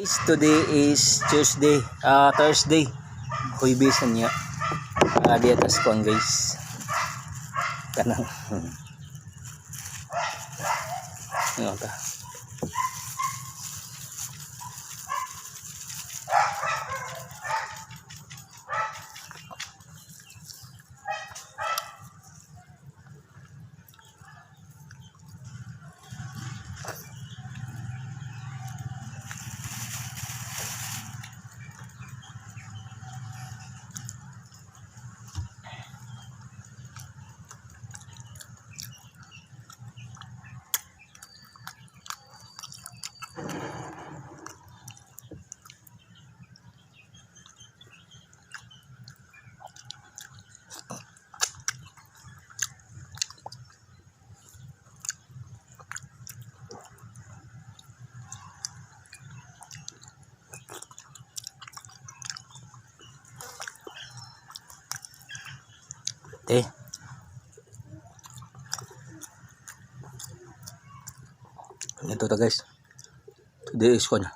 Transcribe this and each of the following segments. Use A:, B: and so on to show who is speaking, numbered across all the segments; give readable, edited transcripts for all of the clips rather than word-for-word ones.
A: Today is Tuesday, Thursday. Huybis na niya. Diya tas kuan, guys. Kanang. Ano ta? Te. Ito ta, guys. Today is kuan.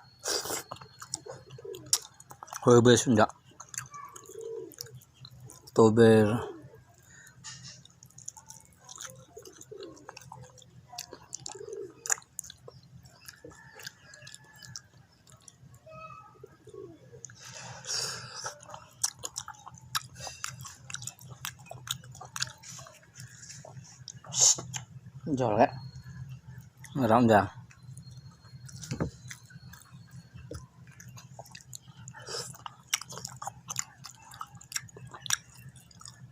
A: Huwebes niya. October. Giỏi đấy. Rộng ra.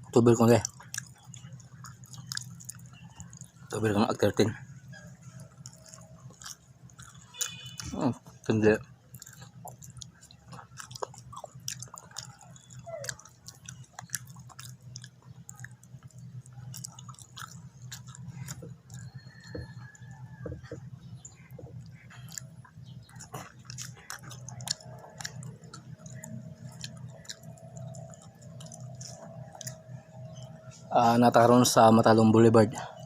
A: October ko eh. October ko mag 13. Oh, kundi. Nataron sa Matalom Boulevard.